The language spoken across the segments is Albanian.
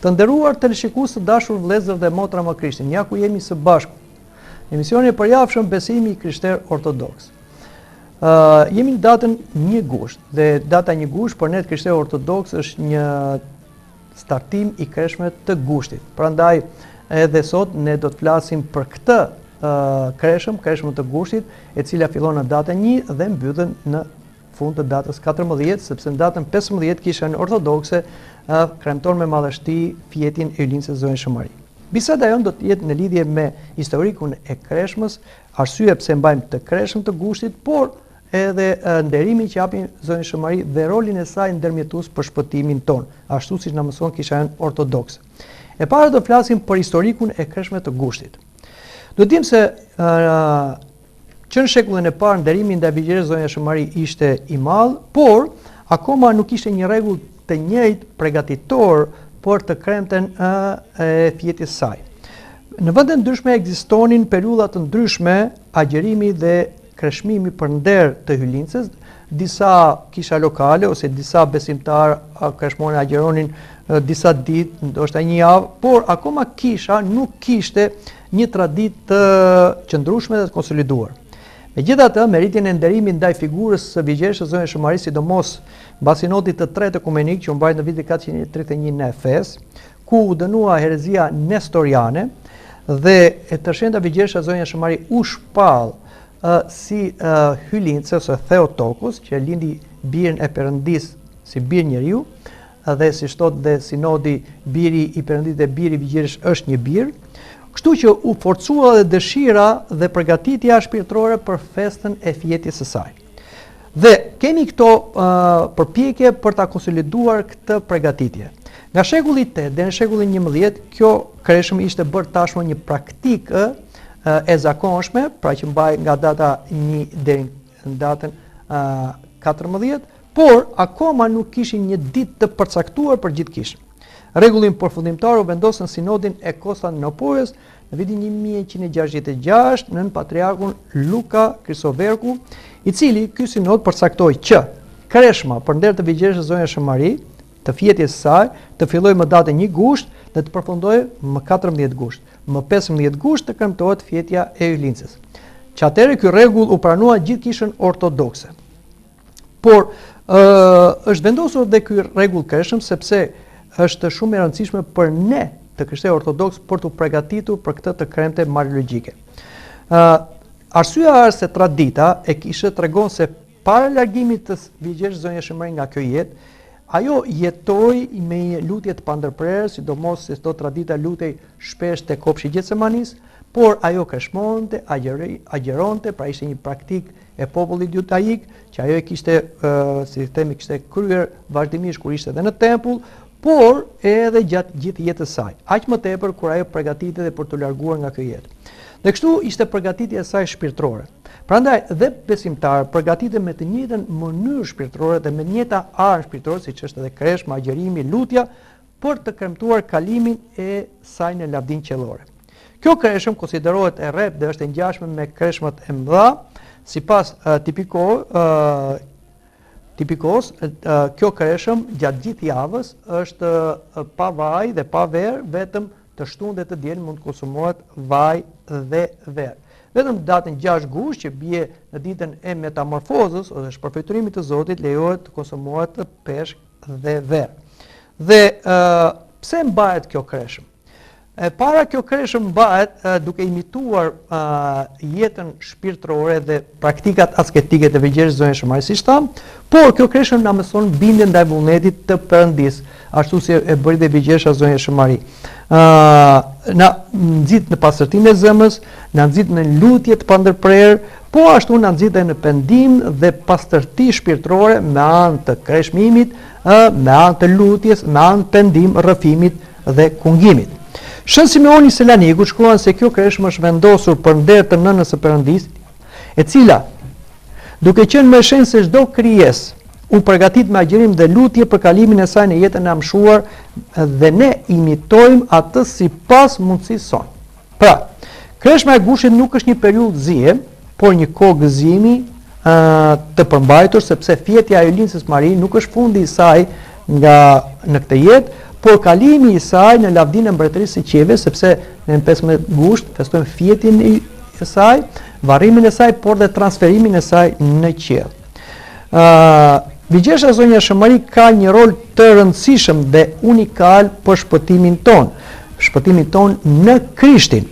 Të nderuar teleshikues të dashur vëllezër dhe motra më Krishtin, ja ku jemi së bashku. Emisioni i përjavshëm Besimi i Krishterë Ortodoks. Ë uh, jemi në datën 1 gusht dhe data 1 gusht për ne të krishterë ortodoks është një startim i kreshmeve të gushtit. Prandaj edhe sot ne do të flasim për këtë uh, kreshëm, kreshmë të gushtit, e cila fillon në datën 1 dhe mbyllet në fund të datës 14, sepse në datën 15 kisha ortodokse kremton me madhështi fjetjen e Hyjlindëses Zonjës Shën Mari. Biseda jonë do të jetë në lidhje me historikun e kreshmës, arsye pse mbajmë këtë kreshëm të gushtit, por edhe nderimin që japim Zonjës Shën Mari dhe rolin e saj ndërmjetues për shpëtimin tonë, ashtu siç na mëson kisha jonë ortodokse. E para do flasim për historikun e kreshmës të gushtit. Do të dimë se Që në shekullin e parë nderimi ndaj Virgjëreshës Zonja Shën Mari ishte i madh, por akoma nuk ishte një rregull të njëjtë pregatitor për të kremten e fjetjes saj. Në vende të ndryshme ekzistonin periudha të ndryshme agjërimi dhe kreshmimi për nder të Hyjlindëses, disa kisha lokale ose disa besimtarë kreshmonin agjëronin disa ditë, ndoshta një javë, por akoma kisha nuk kishte një traditë të qëndrueshme dhe të konsoliduar. Megjithatë, me rritjen e nderimit ndaj figurës së Virgjëreshës Zonjës Shën Mari, sidomos mbas sinodit të tretë ekumenik që u mbajt në vitin 431 në Efes, ku u dënua herezia nestoriane dhe e tërëshenjta Virgjëresha Zonja Shën Mari u shpall si hyjlindëse ose Theotokos, që lindi birin e Perëndisë si bir njeriu, dhe siç thotë dhe sinodi biri i Perëndisë dhe biri i Virgjëreshës është një bir. Kështu që u forcua dhe dëshira dhe përgatitja shpirtërore për festën e fjetjes së saj. Dhe kemi këto uh, përpjekje për ta konsoliduar këtë përgatitje. Nga shekulli 8 deri në shekullin 11, kjo kreshëm ishte bërë tashmë një praktikë e zakonshme, pra që mbahej nga data 1 deri në datën 14, por akoma nuk kishin një ditë të përcaktuar për gjithë kishën. Rregullin përfundimtar u vendos në sinodin e Konstantinopojës në vitin 1166 nën patriarkun Luka Krisoverku, i cili ky sinod përcaktoi që kreshma për nder të Virgjëreshës Zonja Shën Mari, të fjetjes së saj, të fillojë më datën 1 gusht dhe të përfundojë më 14 gusht. Më 15 gusht të kremtohet fjetja e Hyjlindëses. Që atëherë ky rregull u pranua gjithë kishën ortodokse. Por ë është vendosur dhe ky rregull kreshëm sepse është shumë e rëndësishme për ne të krishterë ortodoks për t'u përgatitur për këtë të kremte mariologjike. Ë arsyeja është se tradita e kishës tregon se para largimit të Virgjëreshës Zonja Shën Mari nga kjo jetë, ajo jetoi me një lutje të pandërprerë, sidomos se thotë tradita lutej shpesh te kopshti i Getsemanisë, por ajo kreshmonte, agjëronte, pra ishte një praktikë e popullit judaik, që ajo e kishte, si themi, kishte kryer vazhdimisht kur ishte edhe në tempull, por edhe gjatë gjithë jetës saj. Aq më tepër kur ajo përgatitej edhe për t'u larguar nga kjo jetë. Dhe kështu ishte përgatitja e saj shpirtërore. Prandaj dhe besimtarët përgatiten me të njëjtën mënyrë shpirtërore dhe me të njëjta armë shpirtërore, siç është edhe kreshma, agjërimi, lutja, për të kremtuar kalimin e saj në lavdinë qiellore. Kjo kreshëm konsiderohet e rreptë dhe është e ngjashme me kreshmat e mëdha, sipas tipiko tipikos, kjo kreshëm gjatë gjithë javës është pa vaj dhe pa verë, vetëm të shtunë dhe të diel mund të konsumohet vaj dhe verë. Vetëm datën 6 gusht që bie në ditën e metamorfozës ose shpërfytyrimit të Zotit lejohet të konsumohet peshk dhe verë. Dhe pse mbahet kjo kreshëm? E para kjo kreshëm mbahet duke imituar jetën shpirtërore dhe praktikat asketike të Virgjëreshës Zonjës Shën Mari, siç thamë, por kjo kreshëm na mëson bindjen ndaj vullnetit të Perëndisë, ashtu si e bëri dhe Virgjëresha Zonja Shën Mari. Ë na nxit në pastërtinë e zemrës, na nxit në lutje të pandërprerë, po ashtu na nxit edhe në pendim dhe pastërti shpirtërore me anë të kreshmimit, ë me anë të lutjes, me anë të pendim, rrëfimit dhe kungimit. Shën Simeoni i Selanikut shkruan se kjo kreshmë është vendosur për nder të nënës së Perëndisë, e cila duke qenë më e shenjtë se çdo krijesë, u përgatit me agjërim dhe lutje për kalimin e saj në jetën e amshuar dhe ne imitojmë atë sipas mundësisë sonë. Pra, kreshma e gushtit nuk është një periudhë zie, por një kohë gëzimi të përmbajtur sepse fjetja e Hyjlindëses Mari nuk është fundi i saj nga në këtë jetë, Por kalimi i saj në lavdinë e mbretërisë së qiejve, sepse ne në 15 gusht festojmë fjetjen e saj, varrimin e saj, por dhe transferimin e saj në qiell. Ë uh, Virgjëresha Zonja Shën Mari ka një rol të rëndësishëm dhe unikal për shpëtimin tonë, shpëtimin tonë në Krishtin.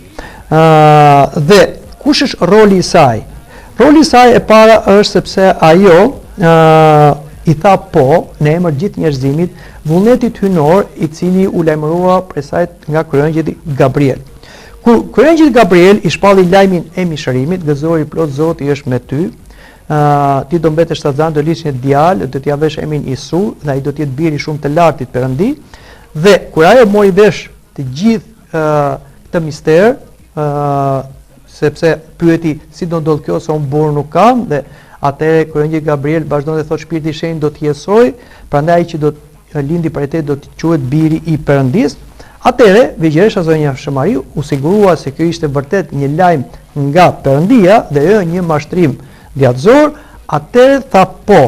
Ë uh, dhe kush është roli i saj? Roli i saj e para është sepse ajo ë uh, i tha po në emër gjithë njerëzimit vullnetit hyjnor i cili u lajmërua prej saj nga kryeëngjëlli Gabriel. Kur kryeëngjëlli Gabriel i shpalli lajmin e mishërimit, gëzohu e plot Zoti është me ty, ë ti do mbetesh shtatzënë, do lindësh një djalë, do t'ia vësh emrin Isu dhe ai do të jetë bir i shumë të lartit Perëndi. Dhe kur ajo mori vesh të gjithë ë këtë mister, ë sepse pyeti si do ndodh kjo se unë burrë nuk kam dhe atëherë kryeëngjëlli Gabriel vazhdon dhe thotë shpirti i shenjtë do të hijesojë, prandaj ai që do të lindi prej teje do të quhet biri i Perëndisë. Atëherë Virgjëresha Zonja Shën Mari u sigurua se kjo ishte vërtet një lajm nga Perëndia dhe jo një mashtrim djallëzor, atëherë tha po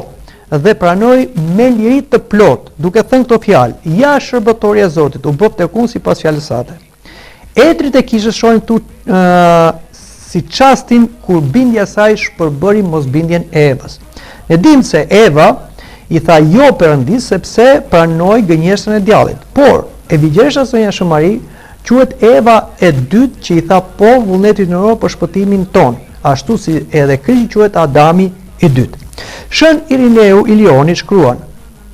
dhe pranoi me liri të plotë, duke thënë këto fjalë: Ja shërbëtorja e Zotit, u bëftë tek unë sipas fjalës sate. Etërit e kishës shohin këtu si çastin kur bindja e saj shpërbëri mosbindjen e Evës. Ne dimë se Eva i tha jo Perëndisë sepse pranoi gënjeshtrën e djallit. Por, e Virgjëresha Zonja Shën Mari quhet Eva e dytë që i tha po vullnetit hyjnor për shpëtimin tonë, ashtu si edhe Krishti quhet Adami i dytë. Shën Irineu i Lionit shkruan,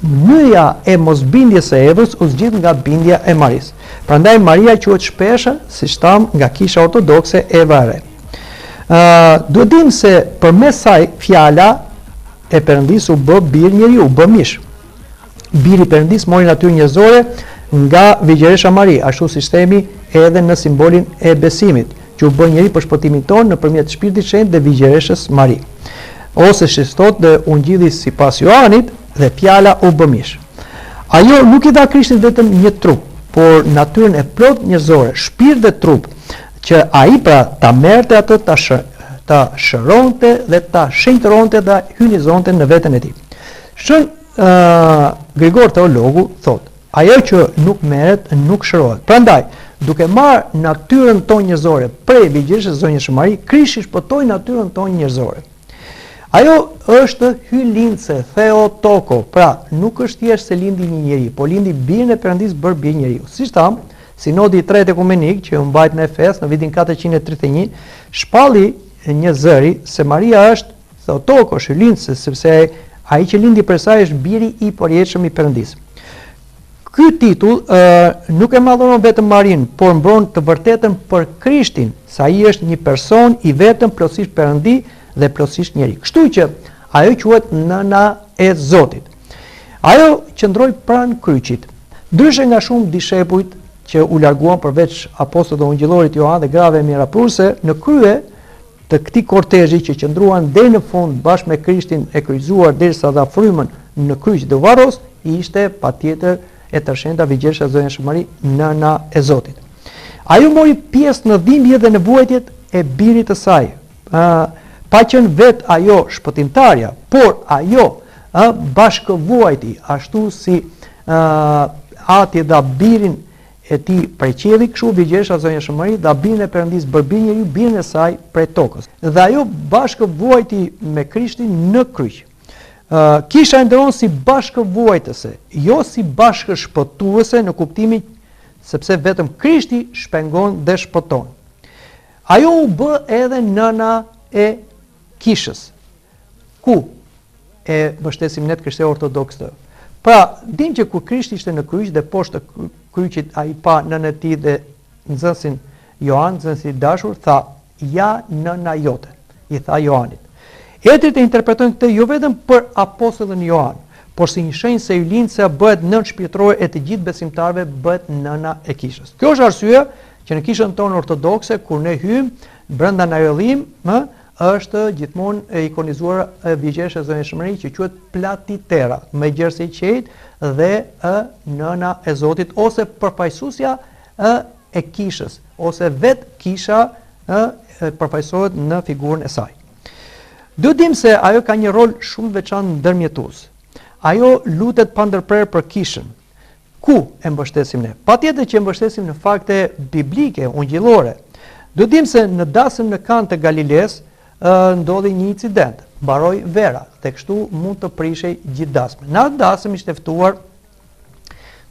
Nyja e mosbindjes së Evës u zgjidh nga bindja e Marisë. Prandaj Maria quhet shpesh, siç thamë, nga Kisha Ortodokse Eva e Re. Ë, duhet dimë se përmes saj fjala e Perëndisë u bë bir njeriu, u bë mish. Biri i Perëndisë mori natyrë njerëzore nga Virgjëresha Mari, ashtu siç themi edhe në simbolin e besimit, që u bë njeri për shpëtimin tonë nëpërmjet Shpirtit Shenjt dhe Virgjëreshës Mari. Ose siç thotë dhe Ungjilli sipas Joanit, dhe fjala u bë mish. Ajo nuk i dha Krishtit vetëm një trup, por natyrën e plotë njerëzore, shpirt dhe trup, që ai pra ta merrte atë ta shë, ta shëronte dhe ta shenjtëronte dhe hyjnizonte në veten e tij. Shën uh, Grigor Teologu thotë, ajo që nuk merret nuk shërohet. Prandaj, duke marrë natyrën tonë njerëzore prej Virgjëreshës Zonjës Shën Mari, Krishti shpëtoi natyrën tonë njerëzore. Ajo është hyjlindëse, Theotoko, pra nuk është thjesht se lindi një njeri, po lindi birin e Perëndisë bërë bir njeriu. Siç thamë, Sinodi i Tretë Ekumenik që u mbajt në Efes në vitin 431, shpalli një zëri se Maria është Theotoko, është hyjlindëse, sepse ai që lindi prej saj është biri i përjetshëm i Perëndisë. Ky titull ë nuk e madhëron vetëm Marinë, por mbron të vërtetën për Krishtin, se ai është një person i vetëm plotësisht Perëndi dhe plotësisht njeri. Kështu që ajo quhet nëna e Zotit. Ajo qëndroi pranë kryqit. Ndryshe nga shumë dishepujt që u larguan përveç apostollit dhe ungjillorit Joan dhe grave miraprurëse, në krye të këtij kortezhi që qëndruan deri në fund bashkë me Krishtin e kryqëzuar derisa dha frymën në kryq dhe u varros, ishte patjetër e tërëshenjta Virgjëresha Zonja Shën Mari, nëna e Zotit. Ajo mori pjesë në dhimbje dhe në vuajtjet e birit të saj, ë pa qenë vetë ajo shpëtimtarja, por ajo ë bashkëvuajti ashtu si ë ati dha birin e tij prej qiellit, kështu Virgjëresha Zonja Shën Mari dha birin e Perëndisë bërë bir njeriu, birin e saj prej tokës. Dhe ajo bashkëvuajti me Krishtin në kryq. Ë kisha e nderon si bashkëvuajtëse, jo si bashkëshpëtuese në kuptimin sepse vetëm Krishti shpengon dhe shpëton. Ajo u bë edhe nëna e kishës. Ku e mbështesim ne të krishterë ortodoksë. Pra, dimë që kur Krishti ishte në kryq dhe poshtë kryqit ai pa nënën e tij dhe nxënësin Joan, nxënësi i dashur, tha, "Ja nëna jote", i tha Joanit. Etërit e interpretojnë këtë jo vetëm për apostullin Joan, por si një shenjë se hyjlindësja bëhet nënë shpirtërore e të gjithë besimtarëve, bëhet nëna e kishës. Kjo është arsyeja që në kishën tonë ortodokse kur ne hyjmë brenda në ajollime, ë, Është gjithmonë e ikonizuar Virgjëresha Zonja Shën Mari që quhet Platitera, më e gjerë se qiejt dhe ë nëna e Zotit ose përfaqësuesja ë e kishës ose vetë kisha ë përfaqësohet në figurën e saj. Duhet dimë se ajo ka një rol shumë të veçantë ndërmjetues. Ajo lutet pandërprerë për kishën. Ku e mbështesim ne? Patjetër që e mbështesim në fakte biblike, ungjillore. Duhet dimë se në dasëm në Kanë të Galilesë ndodhi një incident, mbaroi vera dhe kështu mund të prishej gjithë dasma. Në atë dasëm ishte ftuar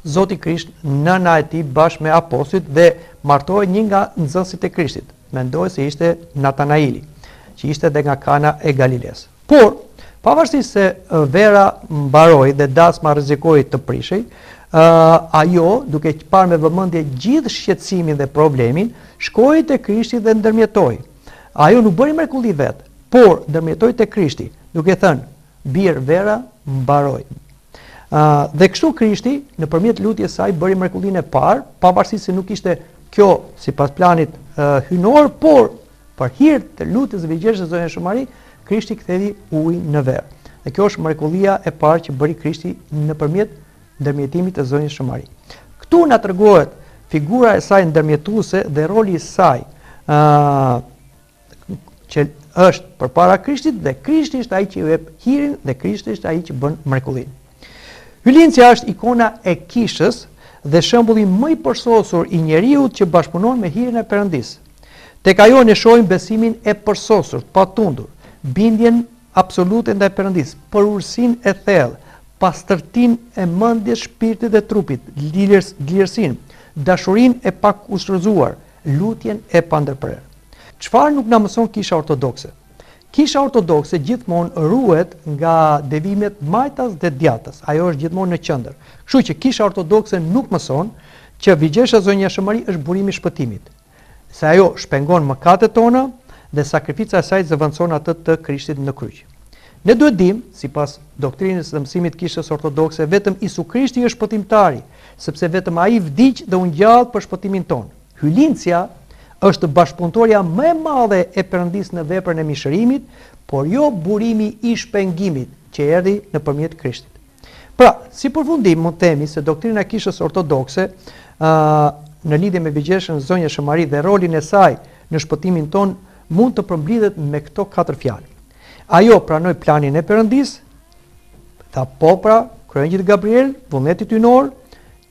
Zoti Krisht, nëna e tij bashkë me apostujt dhe martohej një nga nxënësit e Krishtit. Mendohej se ishte Natanaili, që ishte dhe nga Kana e Galilesë. Por, pavarësisht se vera mbaroi dhe dasma rrezikoi të prishej, ajo, duke parë me vëmendje gjithë shqetësimin dhe problemin, shkoi te Krishti dhe ndërmjetoi. Ajo nuk bëri mrekulli vetë, por ndërmjetoi te Krishti, duke thënë, Bir vera mbaroi. Ë dhe kështu Krishti nëpërmjet lutjes saj bëri mrekullinë e parë, pavarësisht se nuk ishte kjo sipas planit uh, hyjnor, por për hir të lutjes së Virgjëreshës Zonja Shën Mari, Krishti ktheu ujin në verë. Dhe kjo është mrekullia e parë që bëri Krishti nëpërmjet ndërmjetimit të Zonjës Shën Mari. Këtu na tregohet figura e saj ndërmjetuese dhe roli i saj ë uh, që është përpara Krishtit dhe Krishti është ai që i jep hirin dhe Krishti është ai që bën mrekullinë. Hyjlindësja është ikona e kishës dhe shembulli më i përsosur i njeriut që bashkëpunon me hirin e Perëndisë. Tek ajo ne shohim besimin e përsosur, të patundur, bindjen absolute ndaj Perëndisë, përulësinë e thellë, pastërtinë e mendjes, shpirtit dhe trupit, dlirësinë, dashurinë e pakushtëzuar, lutjen e pandërprerë. Çfarë nuk na mëson Kisha Ortodokse? Kisha Ortodokse gjithmonë ruhet nga devijimet majtas dhe djathtas. Ajo është gjithmonë në qendër. Kështu që Kisha Ortodokse nuk mëson që Virgjëresha Zonja Shën Mari është burimi i shpëtimit. Se ajo shpengon mëkatet tona dhe sakrifica e saj zëvendëson atë të Krishtit në kryq. Ne duhet dimë, sipas doktrinës dhe mësimit të Kishës Ortodokse, vetëm Isu Krishti është shpëtimtari, sepse vetëm Ai vdiq dhe u ngjall për shpëtimin tonë. Hyjlindësja është bashkëpunëtorja më e madhe e Perëndisë në veprën e mishërimit, por jo burimi i shpengimit, që erdhi nëpërmjet Krishtit. Pra, si përfundim mund të themi se doktrina e Kishës Ortodokse, ë në lidhje me Virgjëreshën Zonja Shën Mari dhe rolin e saj në shpëtimin tonë mund të përmblidhet me këto katër fjalë. Ajo pranoi planin e Perëndisë, tha po pra, kryeëngjëllit Gabriel, vullnetit hyjnor,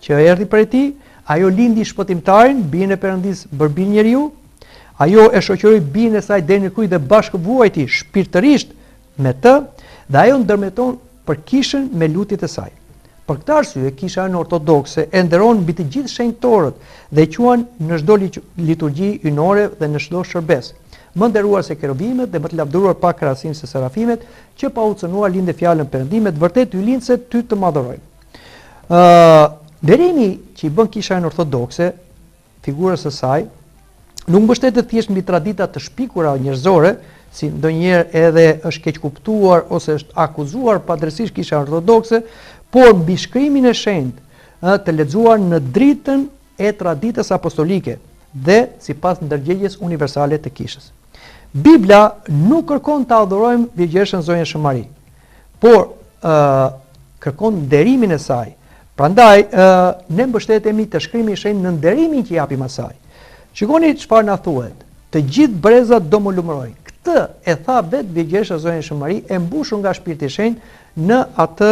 që erdhi prej tij, ajo lindi shpëtimtarin, birin e Perëndisë, bërë bir njeriu, ajo e shoqëroi birin e saj deri në kryq dhe bashkëvuajti shpirtërisht me të, dhe ajo ndërmjeton për kishën me lutjet e saj. Për këtë arsye, Kisha jonë Ortodokse e nderon mbi të gjithë shenjtorët dhe e quan në çdo liturgji hyjnore dhe në çdo shërbesë. Më nderuar se kerubimet dhe më të lavdëruar pa krahasim se serafimet, që pa u cënuar linde fjalën Perëndi, me të vërtetë Hyjlindëse ty të madhërojmë. Ë, nderimi që i bën Kisha jonë Ortodokse figurës së saj, nuk mbështetet thjesht mbi tradita të shpikura njerëzore, si ndonjëherë edhe është keqkuptuar ose është akuzuar padrejtësisht Kisha Ortodokse, por mbi shkrimin e shenjtë, ë, të lexuar në dritën e traditës apostolike dhe sipas ndërgjegjes universale të Kishës. Bibla nuk kërkon ta adhurojmë Virgjëreshën Zonjën Shën Mari, por ë kërkon nderimin e saj. Prandaj ë ne mbështetemi te shkrimi i shenjtë në nderimin që japim asaj. Shikoni çfarë na thuhet. Të gjithë brezat do më lumërojnë. Këtë e tha vetë Virgjëresha Zonja Shën Mari e mbushur nga Shpirti i Shenjtë në atë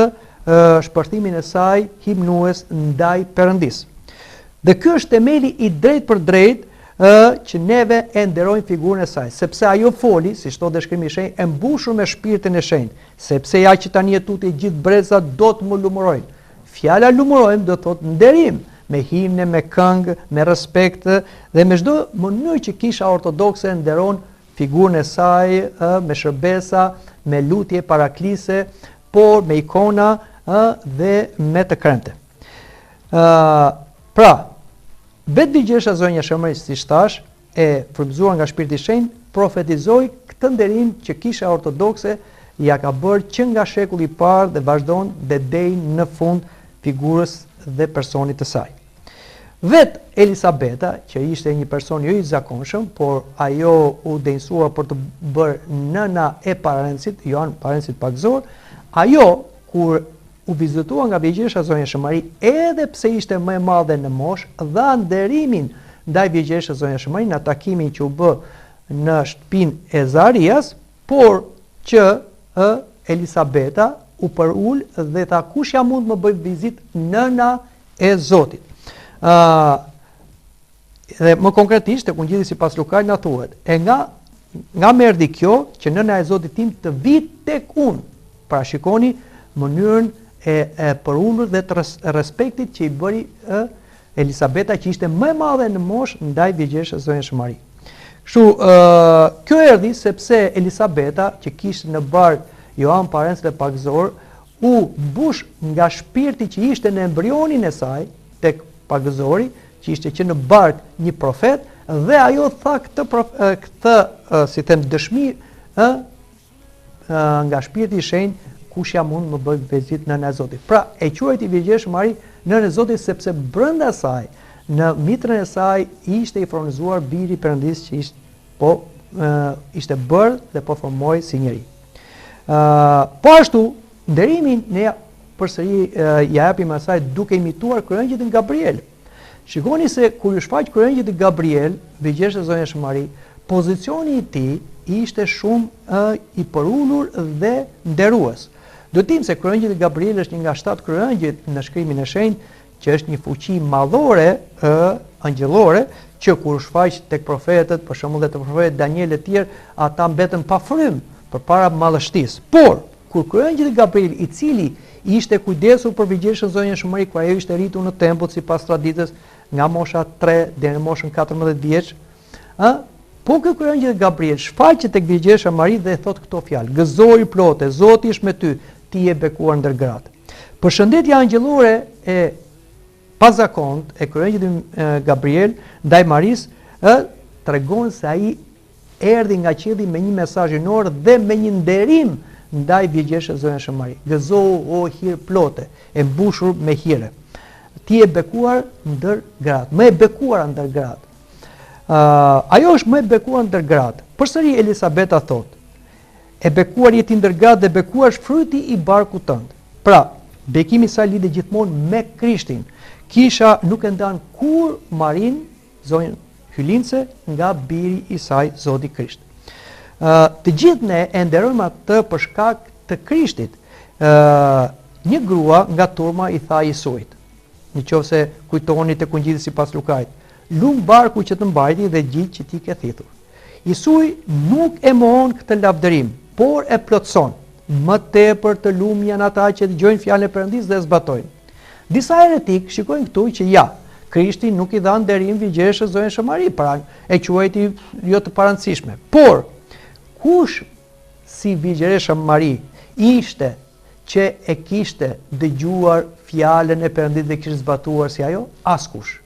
shpërthimin e saj himnues ndaj Perëndisë. Dhe ky është themeli i drejtpërdrejtë ë që neve e nderojmë figurën e saj, sepse ajo foli, siç thotë dhe shkrimi i shenjtë, e mbushur me shpirtin e shenjtë, sepse ja që tani e tutje gjithë brezat do të më lumërojnë. Fjala lumërojmë do të thotë nderim, me himne, me këngë, me respekt dhe me çdo mënyrë që kisha ortodokse nderon figurën e saj ë me shërbesa, me lutje paraklise, por me ikona ë dhe me të kremte. Ë pra, vetë Virgjëresha Zonja Shën Mari, siç thashë, e frymëzuar nga Shpirti i Shenjtë, profetizoi këtë nderim që Kisha Ortodokse ia ka bërë që nga shekulli i parë dhe vazhdon dhe deri në fund figurës dhe personit të saj. Vetë Elisabeta, që ishte një person jo i zakonshëm, por ajo u denjësua për t'u bërë nëna e pararendësit, Joan pararendësit pagëzor, ajo kur u vizitua nga Virgjëresha Zonja Shën Mari, edhe pse ishte më e madhe në moshë, dha nderimin ndaj Virgjëreshës Zonja Shën Mari në takimin që u bë në shtëpinë e Zaharias, por që ë Elisabeta u përul dhe tha kush jam unë të më bëjë vizitë nëna. e Zotit. Ë dhe më konkretisht tek Ungjilli sipas Lukait na thuhet, e nga nga më erdhi kjo që nëna e Zotit tim të vijë tek unë. Pra shikoni mënyrën e, e përulur dhe të respektit që i bëri ë Elisabeta që ishte më e madhe në moshë ndaj Virgjëreshës Zonjës Shën Mari. Kështu, ë kjo erdhi sepse Elisabeta që kishte në bark Joan Parens dhe Pagëzor, u mbush nga shpirti që ishte në embrionin e saj, tek pagëzori, që ishte që në bark një profet, dhe ajo tha këtë, prof, këtë si them, dëshmi, ë, nga shpirti i shenjtë, kush jam unë më bëjë vizitë nëna e Zotit. Pra, e quajti Virgjëreshën Mari nënë e Zotit sepse brenda saj, në mitrën e saj ishte i fronizuar biri i Perëndisë që ishte po ishte bërë dhe po formohej si njeri. Ë, po ashtu, nderimin ne përsëri ia japim asaj duke imituar kryeëngjëllin Gabriel. Shikoni se kur iu shfaq kryeëngjëlli Gabriel, Virgjëreshës Zonjë Shën Mari, pozicioni i tij ishte shumë ë, i përulur dhe nderues. Do të dimë se kryeëngjëlli Gabriel është një nga shtatë kryeëngjëjt në shkrimin e shenjtë, që është një fuqi madhore ë angjëllore që kur u shfaq tek profetët, për shembull dhe te profetët Daniel e tjerë, ata mbetën pa frymë përpara madhështisë. Por kur kryeëngjëlli Gabriel, i cili ishte kujdesur për Virgjëreshën Zonjën Shën Mari kur ajo ishte rritur në tempull sipas traditës nga mosha 3 deri në moshën 14 vjeç, ë Po ky kryeëngjëll Gabriel shfaqet tek Virgjëresha Mari dhe thotë këto fjalë: Gëzohu hirplote, Zoti është me ty, ti je bekuar ndër gratë. Përshëndetja angjëllore e pazakontë e kryeëngjëllit Gabriel ndaj Marisë ë tregon se ai erdhi nga qielli me një mesazh hyjnor dhe me një nderim ndaj Virgjëreshës Zonja Shën Mari. Gëzohu o hirplote, e mbushur me hire. Ti je bekuar ndër gratë, më e bekuara ndër gratë. Uh, ajo është më e bekuar ndër gratë. Përsëri Elisabeta thotë, e bekuar je ti ndër gratë dhe bekuar është fryti i barkut tënd. Pra, bekimi i saj lidhet gjithmonë me Krishtin. Kisha nuk e ndan kurrë Marinë, zonjën Hyjlindëse, nga biri i saj, Zoti Krisht. Uh, të gjithë ne e nderojmë atë për shkak të Krishtit. Uh, një grua nga turma i tha Jisuit. Në qoftë se kujtoni tek Ungjilli sipas Lukait, lum barku që të mbajti dhe gjitë që ti ke thithur. Jisui nuk e mohon këtë lavdërim, por e plotëson. Më tepër të lumë janë ata që dëgjojnë fjalën e Perëndisë dhe e zbatojnë. Disa heretikë shikojnë këtu që ja, Krishti nuk i dha nderim Virgjëreshës Zonjës Shën Mari, pra e quajti jo të parëndësishme. Por kush si Virgjëresha Mari ishte që e kishte dëgjuar fjalën e Perëndisë dhe kishte zbatuar si ajo? Askush.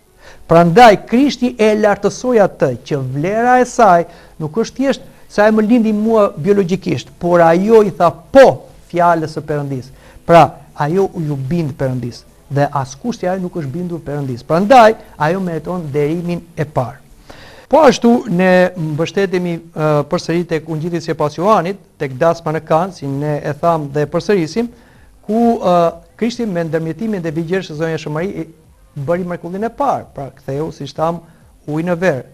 Prandaj Krishti e lartësoi atë që vlera e saj nuk është thjesht se ajo më lindi mua biologjikisht, por ajo i tha po fjalës së Perëndisë. Pra, ajo iu bind Perëndisë dhe askush si ajo nuk është bindur Perëndisë. Prandaj, ajo meriton nderimin e parë. Po ashtu ne mbështetemi përsëri tek Ungjilli sipas Joanit, tek dasma në Kanë, si ne e thamë dhe e përsërisim, ku uh, Krishti me ndërmjetimin e Virgjëreshës Zonjës Shën Mari bëri mrekullinë e parë, pra ktheu, siç thamë, ujë në verë.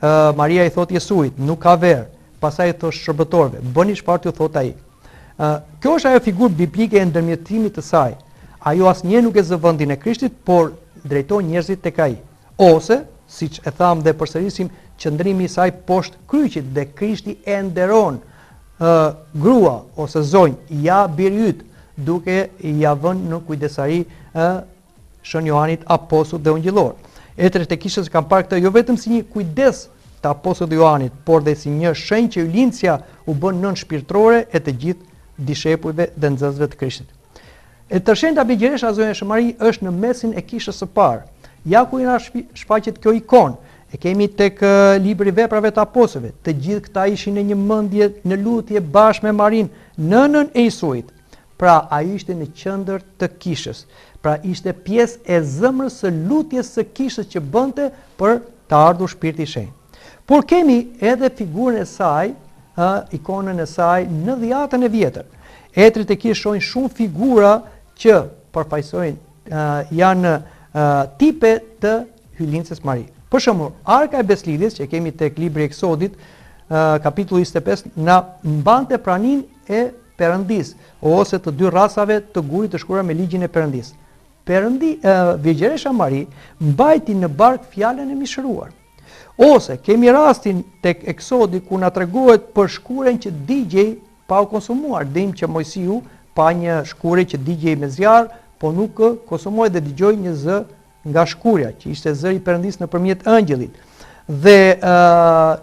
Ë Maria i thotë Jesuit, nuk ka verë. Pastaj i thotë shërbëtorëve, bëni çfarë t'ju thotë ai. Ë kjo është ajo figurë biblike e ndërmjetimit të saj. Ajo asnjëherë nuk e zë vendin e Krishtit, por drejton njerëzit tek ai. Ose, siç e thamë dhe përsërisim, qëndrimi i saj poshtë kryqit dhe Krishti e nderon ë grua ose zonjë, ja biri yt, duke ia vënë në kujdesari ë Shën Joanit apostull dhe ungjillor. Etërit e kishës kanë parë këtë jo vetëm si një kujdes të apostullit Joanit, por dhe si një shenjë që Hyjlindësja u bë nënë shpirtërore e të gjithë dishepujve dhe nxënësve të Krishtit. E tërëshenjta Virgjëresha Zonja Shën Mari është në mesin e kishës së parë. Ja ku na shfaqet kjo ikonë. E kemi tek libri i Veprave të Apostujve. Të gjithë këta ishin në një mendje në lutje bashkë me Marinë, nënën e Jisuit. Pra, ajo ishte në qendër të kishës. Pra, ishte pjesë e zemrës së lutjes së kishës që bënte për të ardhur Shpirti i Shenjtë. Por kemi edhe figurën e saj, ë, ikonën e saj në Dhiatën e Vjetër. Etërit e kishës shohin shumë figura që përfaqësojnë, janë tipe të Hyjlindëses Mari. Për shembull, Arka e Besëlidhjes që kemi tek libri i Eksodit, kapitulli 25, na mbante praninë e Perëndisë ose të dy rrasave të gurit të shkruara me ligjin e Perëndisë. Perëndi, Virgjëresha Mari mbajti në bark fjalën e mishëruar. Ose kemi rastin tek Eksodi ku na tregohet për shkuren që digjej pa u konsumuar. Dimë që Moisiu pa një shkure që digjej me zjarr, po nuk konsumohej dhe dëgjoi një zë nga shkurja, që ishte zëri i Perëndisë nëpërmjet engjëllit. Dhe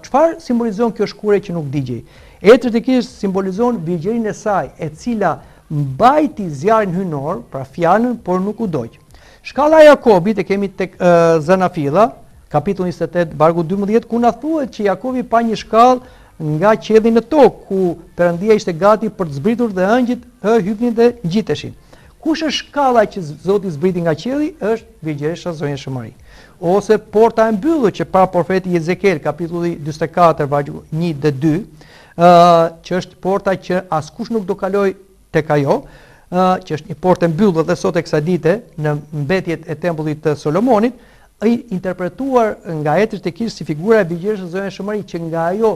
çfarë simbolizon kjo shkure që nuk digjej? Etërit e kishës simbolizon virgjërinë e saj, e cila mbajti zjarrin hyjnor, pra fjalën, por nuk u dogj. Shkalla e Jakobit e kemi tek Zanafilla, kapitulli 28, vargu 12, ku na thuhet që Jakobi pa një shkallë nga qielli në tokë, ku Perëndia ishte gati për të zbritur dhe engjëjt hypnin dhe ngjiteshin. Kush është shkalla që Zoti zbriti nga qielli? Është Virgjëresha Zonja Shën Mari. Ose porta e mbyllur që pa profeti Jezekiel, kapitulli 44, vargu 1 dhe 2, ë që është porta që askush nuk do kalojë tek ajo, ë që është një portë e mbyllur dhe sot e kësaj dite në mbetjet e tempullit të Solomonit, i interpretuar nga etërit e kishës si figura e Virgjëreshës Zonja Shën Mari që nga ajo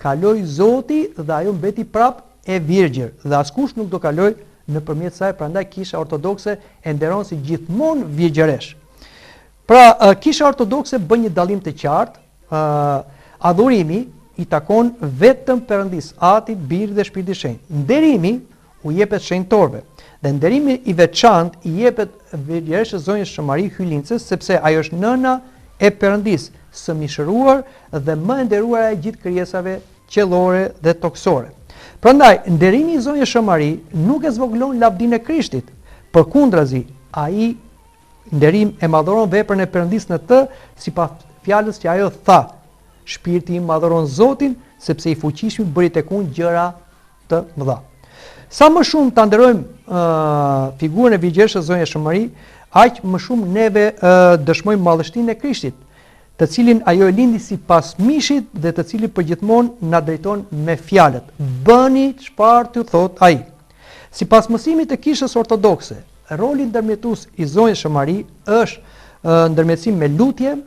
kaloi Zoti dhe ajo mbeti prap e virgjër dhe askush nuk do kalojë nëpërmjet saj, prandaj Kisha Ortodokse e nderon si gjithmonë virgjëreshë. Pra, Kisha Ortodokse bën një dallim të qartë, adhurimi i takon vetëm Perëndisë, Atit, Birit dhe Shpirtit Shenjt. Nderimi u jepet shenjtorëve. Dhe nderimi i veçantë i jepet Virgjëreshës Zonjës Shën Mari Hyjlindëses, sepse ajo është nëna e Perëndisë, së mishëruar dhe më e nderuara e gjithë krijesave qiellore dhe tokësore. Prandaj, nderimi i Zonjës Shën Mari nuk e zvogëlon lavdinë e Krishtit, përkundrazi, ai nderim e madhëron veprën e Perëndisë në të, sipas fjalës që ajo tha, Shpirti im madhëron Zotin, sepse i fuqishmi bëri tek unë gjëra të mëdha. Sa më shumë ta nderojmë uh, figurën e Virgjëreshës Zonjës Shën Mari, aq më shumë neve uh, dëshmojmë madhështinë e Krishtit. të cilin ajo e lindi sipas mishit dhe të cilin përgjithmonë na drejton me fjalët, Bëni çfarë t'ju thotë ai. Sipas mësimit të Kishës Ortodokse, roli ndërmjetues i Zonjës Shën Mari është ndërmjetësim me lutje,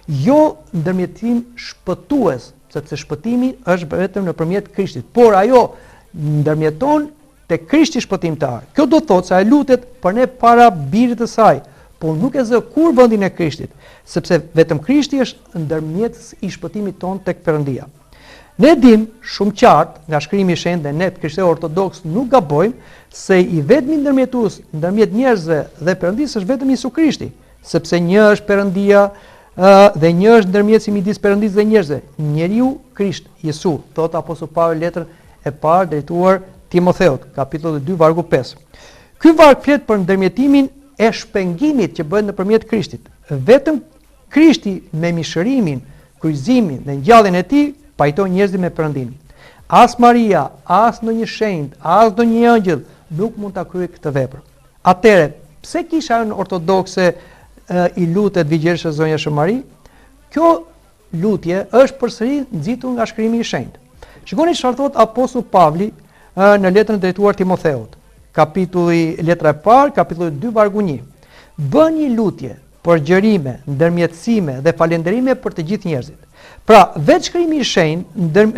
jo ndërmjetësim shpëtues, sepse shpëtimi është vetëm nëpërmjet Krishtit, por ajo ndërmjeton Te Krishti Shpëtimtar. Kjo do të thotë se ajo lutet për ne para Birit të saj, por nuk e zë kurrë vendin e Krishtit, sepse vetëm Krishti është ndërmjetës i shpëtimit tonë tek Perëndia. Ne dimë shumë qartë nga Shkrimi i Shenjtë dhe ne të krishterë ortodoksë nuk gabojmë se i vetmi ndërmjetues ndërmjet njerëzve dhe Perëndisë është vetëm Jesu Krishti, sepse një është Perëndia dhe një është ndërmjetësi midis Perëndisë dhe njerëzve, njeriu Krisht Jesu, thotë apostull Pavli letrën e parë drejtuar Timotheut, kapitulli 2 vargu 5. Ky varg flet për ndërmjetimin e shpengimit që bëhet nëpërmjet Krishtit. Vetëm Krishti me mishërimin, kryqëzimin dhe ngjalljen e tij pajtoi njerëzit me Perëndinë. As Maria, as ndonjë shenjt, as ndonjë engjëll nuk mund ta kryejë këtë vepër. Atëherë, pse kisha jonë ortodokse i lutet Virgjëreshës Zonja Shën Mari? Kjo lutje është përsëri nxitur nga shkrimi i shenjtë. Shikoni çfarë thotë apostull Pavli në letrën drejtuar Timotheut. Kapitulli letra e parë, kapitulli 2 vargu 1. Bëni lutje, përgjërime, ndërmjetësime dhe falënderime për të gjithë njerëzit. Pra, vetë shkrimi i shenjtë ndër,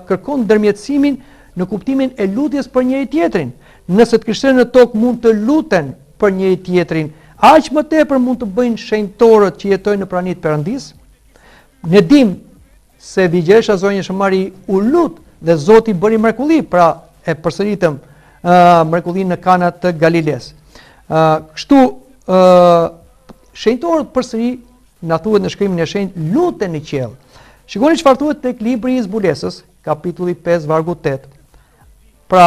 kërkon ndërmjetësimin në kuptimin e lutjes për njëri-tjetrin. Nëse të krishterët në tokë mund të luten për njëri-tjetrin, aq më tepër mund të bëjnë shenjtorët që jetojnë në prani të Perëndisë. Ne dimë se Virgjëresha Zonja Shën Mari u lut dhe Zoti bëri mrekulli, pra e përsëritëm uh, mrekullinë në Kana të Galilesë. Uh, kështu uh, shenjtorët përsëri na thuhet në shkrimin e shenjtë luten në qiell. Shikoni çfarë thuhet tek libri i zbulesës, kapitulli 5 vargu 8. Pra,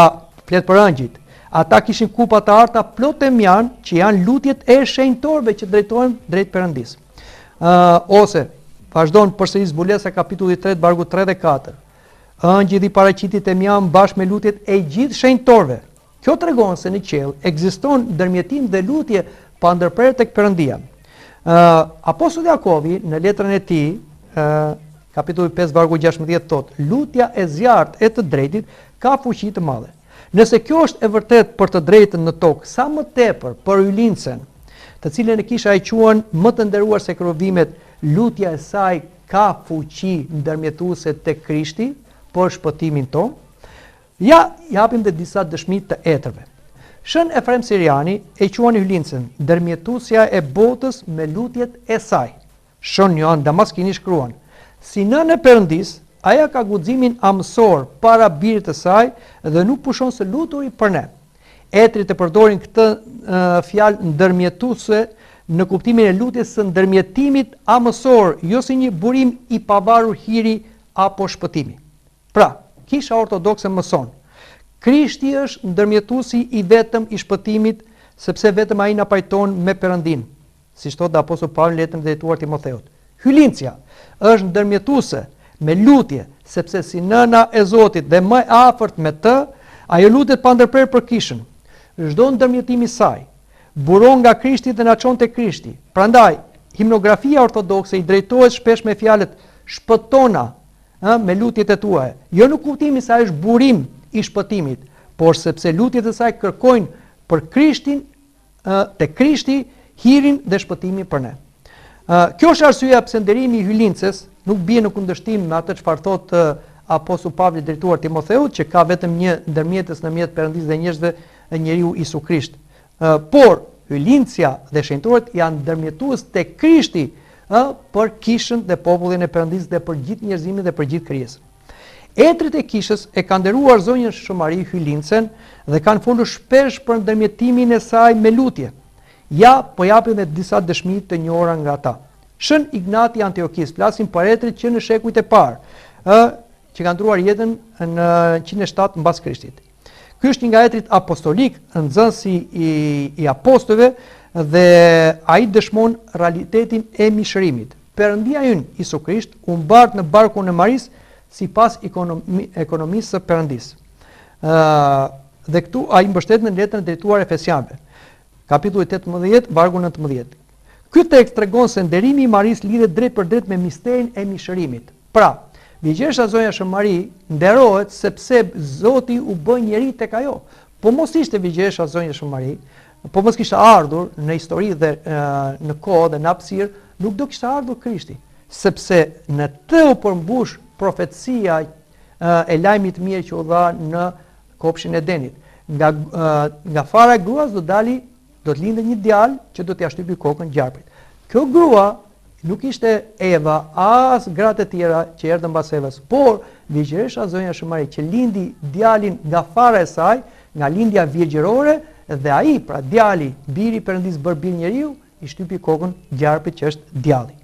flet për ëngjëjt. Ata kishin kupa të arta plot temjan, që janë lutjet e shenjtorëve që drejtohen drejt Perëndisë. Ë ose vazhdon përsëri zbulesa kapitulli 3 vargu 3 dhe 4. Ëngjëlli paraqiti temjan bashkë me lutjet e gjithë shenjtorëve. Kjo tregon se në qiell ekziston ndërmjetim dhe lutje pa ndërprerë tek Perëndia. Ë Apostulli Jakovi në letrën e tij, ë kapitulli 5 vargu 16 thotë: "Lutja e zjarrtë e të drejtit ka fuqi të madhe." Nëse kjo është e vërtetë për të drejtën në tokë, sa më tepër për Hyjlindësen, të cilën e kisha e quan më të nderuar se kerubimet, lutja e saj ka fuqi ndërmjetuese tek Krishti për shpëtimin tonë. Ja, japim dhe disa dëshmi të etërve. Shën Efrem Siriani e quan Hyjlindësen ndërmjetuesja e botës me lutjet e saj. Shën Joan Damaskini shkruan, Si nënë e Perëndisë, ajo ka guximin amësor para birit të saj dhe nuk pushon së luturi për ne. Etërit e përdorin këtë fjalë ndërmjetuese në kuptimin e lutjes së ndërmjetimit amësor, jo si një burim i pavarur hiri apo shpëtimi. Pra, Kisha Ortodokse mëson, Krishti është ndërmjetuesi i vetëm i shpëtimit, sepse vetëm ai na pajton me Perëndinë, siç thotë dhe apostull Pavli në letrën drejtuar Timotheut. Hyjlindësja është ndërmjetuese me lutje, sepse si nëna e Zotit dhe më e afërt me të, ajo lutet pandërprerë për kishën. Çdo ndërmjetim i saj buron nga Krishti dhe na çon te Krishti. Prandaj, himnografia ortodokse i drejtohet shpesh me fjalët shpëtona, ë, me lutjet e tua. Jo në kuptimin se ajo është burim i shpëtimit, por sepse lutjet e saj kërkojnë për Krishtin, ë, te Krishti hirin dhe shpëtimin për ne. Ë, kjo është arsyeja pse nderimi i Hyjlindëses nuk bie në kundërshtim me atë çfarë thotë apostull Pavli drejtuar Timotheut, që ka vetëm një ndërmjetës në mjet Perëndisë dhe njerëzve, njeriu Isu Krisht. Por, Hyjlindësja dhe shenjtorët janë ndërmjetues te Krishti, ë, për kishën dhe popullin e Perëndisë dhe për gjithë njerëzimin dhe për gjithë krijesën. Etërit e kishës e kanë nderuar zonjën Shën Mari Hyjlindësen dhe kanë folur shpesh për ndërmjetimin e saj me lutje. Ja, po japim dhe disa dëshmi të njohura nga ta. Shën Ignati i Antiokisë, flasim për etërit që në shekujt e parë, ë, që kanë ndërruar jetën në 107 mbas Krishtit. Ky është një nga etërit apostolik, nxënësi i, i apostujve dhe ai dëshmon realitetin e mishërimit. Perëndia ynë, Isu Krisht, u mbart në barkun e Marisë sipas ekonomi, ekonomisë së Perëndisë. Ë dhe këtu ai mbështet në letrën drejtuar Efesianëve. Kapitulli 18, vargu 19. Ky tekst tregon se nderimi i Marisë lidhet drejtpërdrejt me misterin e mishërimit. Pra, Virgjëresha Zonja Shën Mari nderohet sepse Zoti u bë njeri tek ajo. Po mos ishte Virgjëresha Zonja Shën Mari, po mos kishte ardhur në histori dhe në kohë dhe në hapësirë, nuk do kishte ardhur Krishti, sepse në të u përmbush profecia e lajmit të mirë që u dha në kopshin e Edenit. Nga nga fara e gruas do dali do të lindë një djalë që do t'ia shtypi kokën gjarprit. Kjo grua nuk ishte Eva, as gratë e tjera që erdhën mbas Evës, por Virgjëresha Zonja Shën Mari që lindi djalin nga fara e saj, nga lindja virgjërore dhe ai, pra djali, biri i Perëndisë bërë bir njeriu, i shtypi kokën gjarprit që është djalli.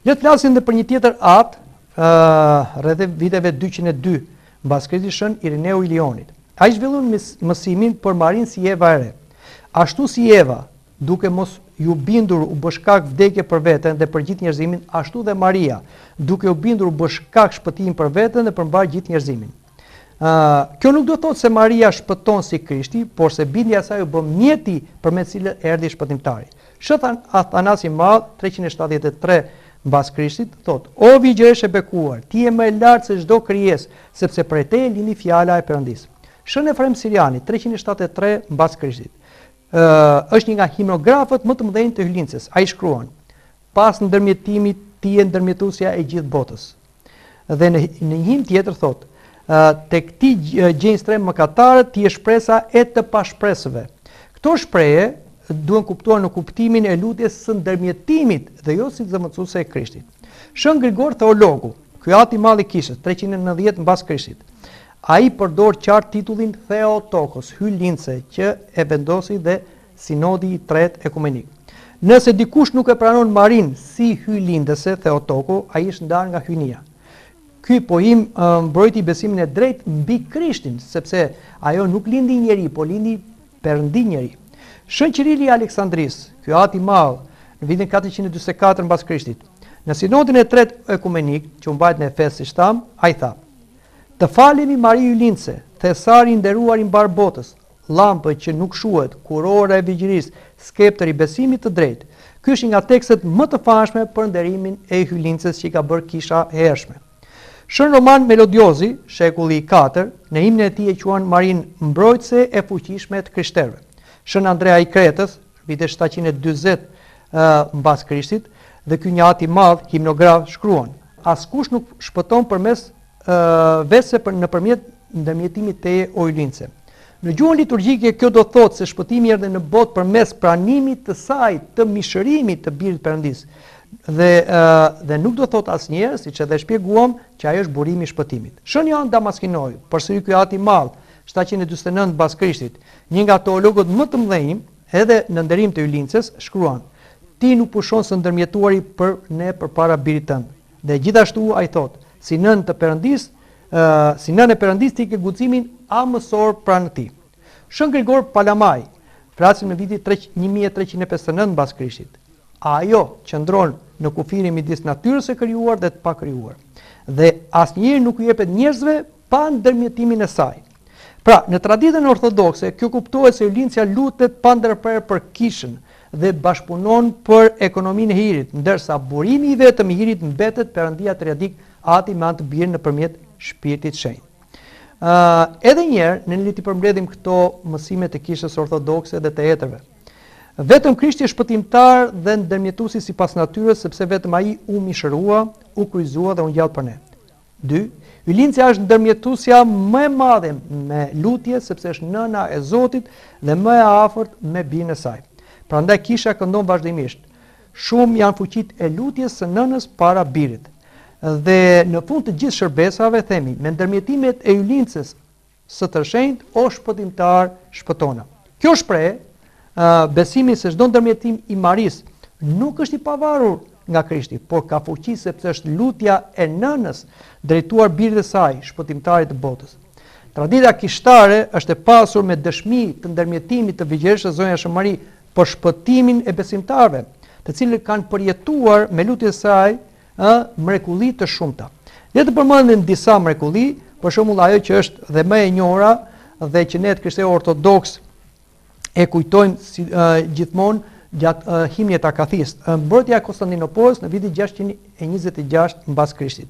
Le të flasim dhe për një tjetër atë, ë rreth viteve 202 mbas Krishtit Shën Irineu i Lionit. Ai zhvillon mësimin për Marinë si Eva e re. Ashtu si Eva, duke mos iu bindur u bë shkak vdekje për veten dhe për gjithë njerëzimin, ashtu dhe Maria, duke u bindur u bë shkak shpëtimi për veten dhe për mbarë gjithë njerëzimin. Ë, kjo nuk do të thotë se Maria shpëton si Krishti, por se bindja e saj u bë mjeti përmes cilit erdhi shpëtimtari. Shën Athanasi i Madh, 373 mbas Krishtit, thotë: O Virgjëreshë e bekuar, ti je më e lartë se çdo krijesë, sepse prej teje lindi fjala e Perëndisë. Shën Efrem Siriani, 373 mbas Krishtit, ë është një nga himnografët më të mëdhenj të Hyjlindëses. Ai shkruan: Pas ndërmjetimit ti je ndërmjetuesja e gjithë botës. Dhe në në një himn tjetër thotë, tek ti gjejnë strehë mëkatarët, ti je shpresa e të pashpresëve. Këto shprehje duhen kuptuar në kuptimin e lutjes së ndërmjetimit dhe jo si zëvendësuese e Krishtit. Shën Grigor Teologu, ky atë i madh i kishës, 390 mbas Krishtit, ai përdor qartë titullin Theotokos, hyjlindëse, që e vendosi dhe Sinodi i Tretë Ekumenik. Nëse dikush nuk e pranon Marinë si hyjlindëse, Theotoko, ai është ndarë nga hyjnia. Ky pohim mbrojti besimin e drejtë mbi Krishtin, sepse ajo nuk lindi njeri, po lindi Perëndi njeri. Shën Qirili i Aleksandrisë, ky atë i madh, në vitin 444 mbas Krishtit, në sinodin e tretë ekumenik, që u mbajt në Efes, siç thamë, ai tha: Të falemi Mari Hyjlindëse, thesari i nderuar i mbarë botës, llampë që nuk shuhet, kurora e virgjërisë, skeptër i besimit të drejtë. Ky është një nga tekstet më të famshme për nderimin e Hyjlindëses që i ka bërë kisha e hershme. Shën Roman Melodiozi, shekulli i katër, në himnin e tij e quan Marinë mbrojtëse e fuqishme e të krishterëve. Shën Andrea i Kretës, vitet 740 mbas Krishtit, dhe ky një atë i madh himnograf shkruan: Askush nuk shpëton përmes veçse për nëpërmjet ndërmjetimit teje o Hyjlindëse. Në gjuhën liturgjike kjo do të thotë se shpëtimi erdhi në botë përmes pranimit të saj të mishërimit të Birit të Perëndisë. Dhe dhe nuk do të thotë asnjëherë, siç edhe shpjeguam, që ajo është burimi i shpëtimit. Shën Joan Damaskinoi, përsëri ky at i madh, 749 mbas Krishtit, një nga teologët më të mëdhenj, edhe në nderim të Hyjlindëses, shkruan: Ti nuk pushon së ndërmjetuari për ne përpara Birit tënd. Dhe gjithashtu ai thotë, si nënë të Perëndisë, si nënë e Perëndisë ti ke guximin amësor pranë tij. Shën Grigor Palamai, flasim në vitin 1359 mbas Krishtit. Ajo qëndron në kufirin midis natyrës së krijuar dhe të pakrijuar. Dhe asnjëherë nuk u jepet njerëzve pa ndërmjetimin e saj. Pra, në traditën ortodokse, kjo kuptohet se Hyjlindësja lutet pa ndërprerë për kishën dhe bashkëpunon për ekonominë e hirit, ndërsa burimi i vetëm i hirit mbetet Perëndia triadik Ati me anë të Birit nëpërmjet Shpirtit Shenjt. Ë, edhe një herë, ne le t'i përmbledhim këto mësime të kishës ortodokse dhe të etërve. Vetëm Krishti është shpëtimtar dhe ndërmjetuesi sipas natyrës, sepse vetëm ai u mishërua, u kryqëzua dhe u ngjall për ne. 2. Hyjlindësja është ndërmjetuesja më e madhe me lutje, sepse është nëna e Zotit dhe më e afërt me Birin e saj. Prandaj kisha këndon vazhdimisht. Shumë janë fuqitë e lutjes së nënës para Birit. Dhe në fund të gjithë shërbesave themi, me ndërmjetimet e Hyjlindëses së Tërshenjtë, o shpëtimtar, shpëtona. Kjo shpreh besimin se çdo ndërmjetim i Marisë nuk është i pavarur nga Krishti, por ka fuqi sepse është lutja e nënës drejtuar birit të saj, shpëtimtarit të botës. Tradita kishtare është e pasur me dëshmi të ndërmjetimit të Virgjëreshës Zonja Shën Mari për shpëtimin e besimtarëve, të cilët kanë përjetuar me lutjen e saj ë mrekulli të shumta. Le të përmendim disa mrekulli, për shembull ajo që është dhe më e njohura dhe që ne të krishterë ortodoks e kujtojmë si, uh, gjithmonë gjatë uh, himnit akathist, mbrojtja e Konstantinopojës në vitin 626 mbas Krishtit.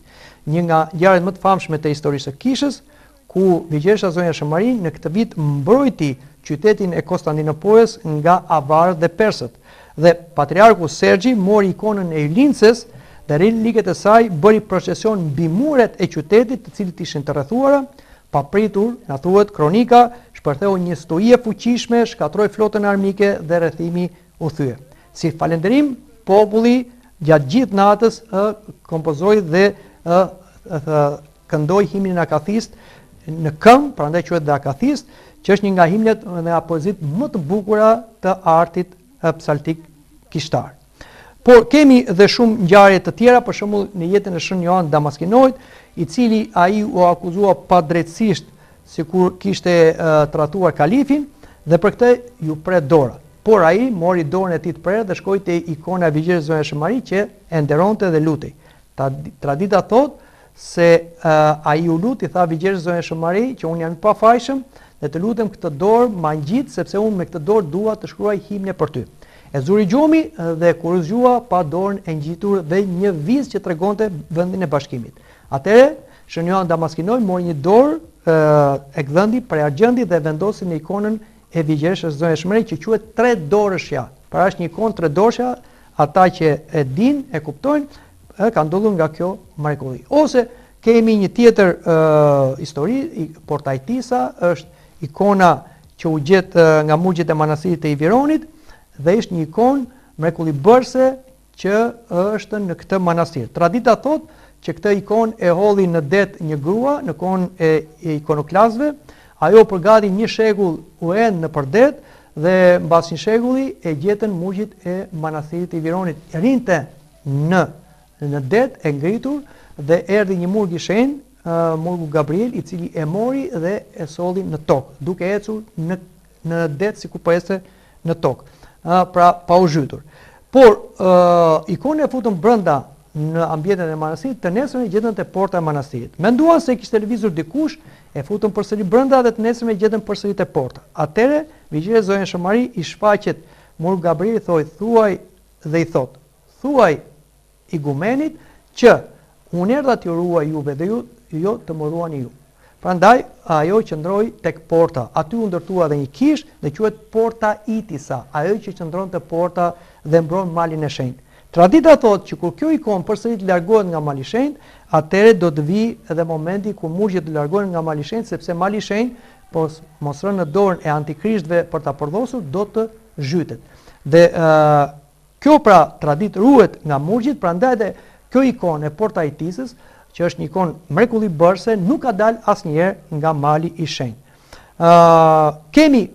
Një nga ngjarjet më të famshme të historisë së kishës, ku Virgjëresha Zonja Shën Mari në këtë vit mbrojti qytetin e Konstantinopojës nga avarët dhe persët. Dhe patriarku Sergji mori ikonën e Hyjlindëses dhe reliket e saj bëri procesion mbi muret e qytetit të cilët ishin të rrethuara, papritur, na thuhet kronika, shpërtheu një stuhi e fuqishme, shkatërroi flotën armike dhe rrethimi u thye. Si falënderim, populli gjatë gjithë natës ë kompozoi dhe ë këndoi himnin akathist në këmbë, prandaj quhet dhe akathist, që është një nga himnet dhe nga poezitë më të bukura të artit psaltik kishtar. Por kemi dhe shumë ngjarje të tjera, për shembull në jetën e Shën Joan Damaskinoit, i cili ai u akuzua padrejtësisht sikur kishte tradhtuar kalifin dhe për këtë iu pre dora. Por ai mori dorën e tij të prerë dhe shkoi te ikona e Virgjëreshës Zonja Shën Mari që e nderonte dhe lutej. Tradita thotë se ai u lut i tha Virgjëreshës Zonja Shën Mari që unë jam i pafajshëm dhe të lutem këtë dorë ma ngjit sepse unë me këtë dorë dua të shkruaj himne për ty. E zuri gjumi dhe kur u zgjua pa dorën e ngjitur dhe një vizë që tregonte vendin e bashkimit. Atëherë Shën Joan Damaskinoi mori një dorë e gdhendi prej argjendi dhe vendosi në ikonën e Virgjëreshës Zonja Shën Mari që quhet tredorëshja. Pra është një ikonë tredorëshja, ata që e dinë, e kuptojnë, e ka ndodhur nga kjo mrekulli. Ose kemi një tjetër e, histori, Portaitisa është ikona që u gjet nga murgjit e manastirit të Ivironit dhe është një ikonë mrekullibërëse që është në këtë manastir. Tradita thotë që këtë ikonë e hodhi në det një grua në kohën e ikonoklastëve, ajo për gati një shekull u end nëpër det dhe mbas një shekulli e gjetën murgjit e manastirit të Ivironit. Rrinte në në det e ngritur dhe erdhi një murg i shenjtë, murgu Gabriel, i cili e mori dhe e solli në tokë, duke ecur në në det sikur po ecte në tokë, ë pra pa u zhytur. Por ë ikonën e futën brenda në ambientet e manastirit, të nesërmen e gjetën te porta e manastirit. Menduan se kishte lëvizur dikush, e futën përsëri brenda dhe të nesërmen e gjetën përsëri te porta. Atëherë, Virgjëreshës Zonja Shën Mari i shfaqet murgu Gabriel i thoi, thuaj dhe i thotë, thuaj igumenit që unë erdha t'ju ruaj juve dhe ju jo të më ruani ju. Prandaj ajo qëndroi tek porta. Aty u ndërtua edhe një kishë dhe quhet Porta Itisa, ajo që qëndron te porta dhe mbron Malin e Shenjtë. Tradita thotë që kur kjo ikonë përsëri të largohet nga Mali i Shenjtë, atëherë do të vijë edhe momenti kur murgjit të largohen nga Mali i Shenjtë, sepse Mali i Shenjtë Po mos rënë në dorën e antikrishtëve për ta përdhosur, do të zhytet. Dhe ë kjo pra traditë ruhet nga murgjit, prandaj dhe kjo ikonë e Portaitisës, që është një ikonë mrekullibërëse, nuk ka dalë asnjëherë nga mali i shenjtë. Ë kemi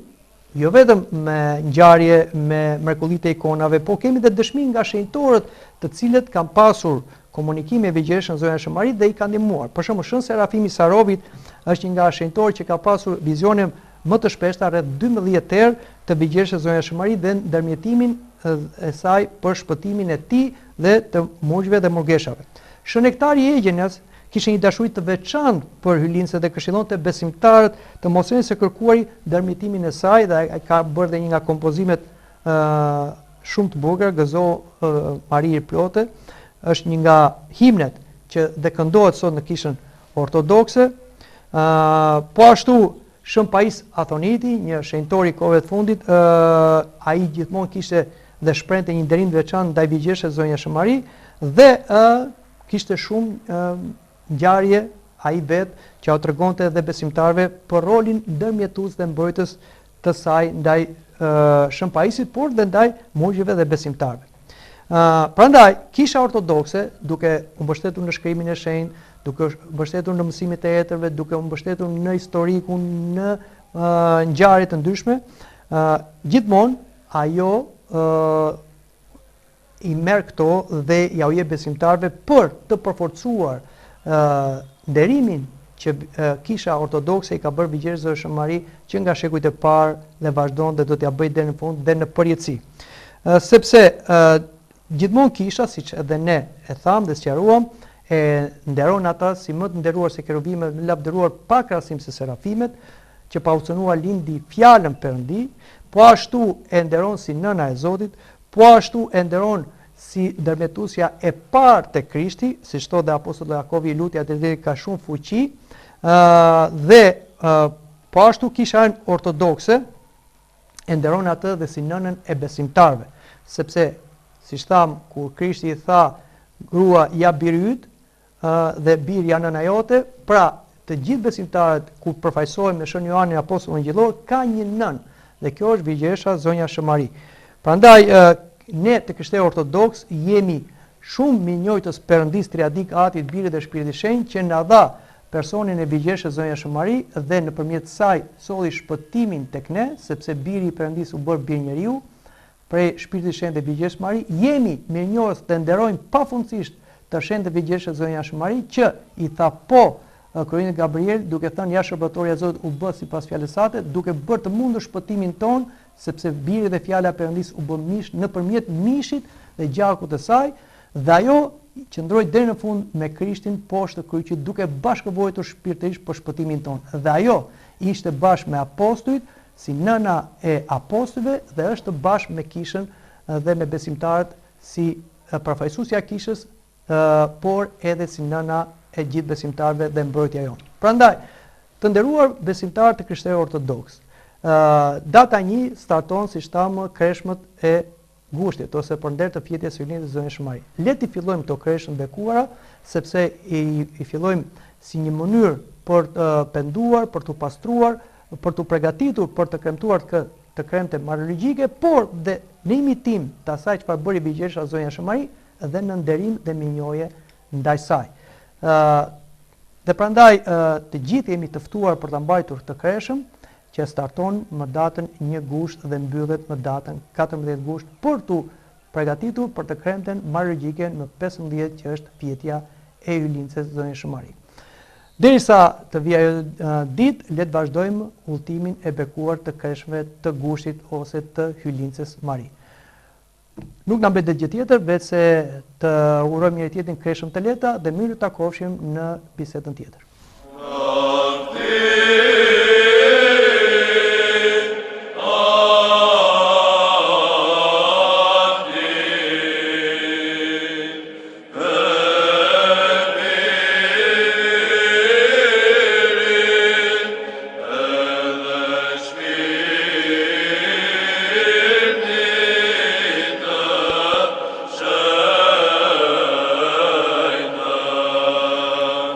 Jo vetëm me ngjarje, me mrekullitë e ikonave, po kemi dhe dëshmi nga shenjtorët të cilët kanë pasur komunikim me Virgjëreshën Zonja Shën Mari dhe i kanë ndihmuar. Për shembull, Shën Serafimi i Sarovit është një nga shenjtorët që ka pasur vizione më të shpeshta rreth 12 herë të Virgjëreshës Zonja Shën Mari dhe ndërmjetimin e saj për shpëtimin e tij dhe të murgjve dhe murgeshave. Shën Nektari i Egjinës Kishte një dashuri të veçantë për Hyjlindësen dhe këshillonte besimtarët të mos lënë së kërkuari ndërmjetimin e saj dhe ai ka bërë dhe një nga kompozimet ë shumë të bukura, Gëzohu Mari Hirplote, është një nga himnet që dhe këndohet sot në kishën ortodokse. ë Po ashtu Shën Pais Athoniti, një shenjtor i kohëve të fundit, ë ai gjithmonë kishte dhe shprehte një nderim të veçantë ndaj Virgjëreshës Zonja Shën Mari dhe ë Kishte shumë ngjarje ai vetë që ua tregonte edhe besimtarëve për rolin ndërmjetues dhe mbrojtës të saj ndaj Shën Paisit, por dhe ndaj murgjve dhe besimtarëve. Prandaj, Kisha Ortodokse, duke u mbështetur në shkrimin e shenjtë, duke u mbështetur në mësimet e etërve, duke u mbështetur në historikun, në ngjarje të ndryshme, gjithmonë ajo i merr këto dhe ua jep besimtarëve për të përforcuar nderimin që Kisha Ortodokse i ka bërë Virgjëreshës Zonja Shën Mari që nga shekujt e parë dhe vazhdon dhe do t'ia bëjë deri në fund dhe në përjetësi. Sepse gjithmonë Kisha, siç edhe ne e thamë dhe sqaruam, e nderon ata si më të nderuar se kerubimet, më lavdëruar pa krahasim se serafimet, që pa u cënuar lindi fjalën Perëndi, po ashtu e nderon si nëna e Zotit, Po ashtu e nderon si ndërmjetuesja e parë te Krishti, siç thotë dhe apostulli Jakovi, lutja e të drejtit ka shumë fuqi, ë dhe po ashtu kisha jonë ortodokse e nderon atë dhe si nënën e besimtarëve, sepse siç thamë kur Krishti i tha grua ja biri yt, dhe bir ja nëna jote, pra të gjithë besimtarët kur përfaqësohen me Shën Joanin apostull ungjillor ka një nënë dhe kjo është Virgjëresha Zonja Shën Mari. Prandaj ne të krishterë ortodoks jemi shumë mirënjohës Perëndisë Triadik Atit, Birit dhe Shpirtit Shenjt që na dha personin e Virgjëreshës Zonja Shën Mari dhe nëpërmjet saj solli shpëtimin tek ne, sepse Biri i Perëndisë u bë bir njeriu, Prej Shpirtit Shenjt dhe Virgjëreshës Mari, jemi mirënjohës dhe nderojmë pafundësisht të Shenjtën Virgjëreshë Zonja Shën Mari, që i tha po Kerubinit Gabriel, duke thënë ja shërbëtorja e Zotit u bë sipas fjalës sate, duke bërë të mundur shpëtimin tonë, sepse Biri dhe Fjala e Perëndisë u bë mish nëpërmjet mishit dhe gjakut të saj, dhe ajo qëndroi deri në fund me Krishtin poshtë kryqit, duke bashkëvuajtur shpirtërisht për shpëtimin tonë. Dhe ajo ishte bashkë me apostujt, si nëna e apostujve dhe është bashkë me kishën dhe me besimtarët si përfaqësuesja e kishës, por edhe si nëna e gjithë besimtarëve dhe mbrojtja jonë. Prandaj, të nderuar besimtarë të krishterë ortodoks, data 1 starton siç thamë kreshmët e gushtit ose për nder të fjetjes së Hyjlindëses Zonjës Shën Mari. Le t'i fillojmë këto kreshmë të bekuara, sepse i, i fillojmë si një mënyrë për të penduar, për t'u pastruar, për t'u pregatitur për të kremtuar këtë të kremte mariologjike, por dhe në imitim të asaj çfarë bëri Virgjëresha Zonja Shën Mari dhe në nderim dhe mirënjohje ndaj saj. Ë dhe prandaj të gjithë jemi të ftuar për ta mbajtur këtë kreshëm, që starton më datën 1 gusht dhe mbyllet më datën 14 gusht për t'u pregatitur për të kremten mariologjike më 15 që është fjetja e Hyjlindëses Zonjës Shën Mari. Derisa të vijë ajo ditë, le të vazhdojmë udhëtimin e bekuar të kreshmëve të gushtit ose të Hyjlindëses Mari. Nuk na mbetet gjë tjetër veçse të urojmë njëri tjetrin kreshëm të lehta dhe mirë u takofshim në bisedën tjetër.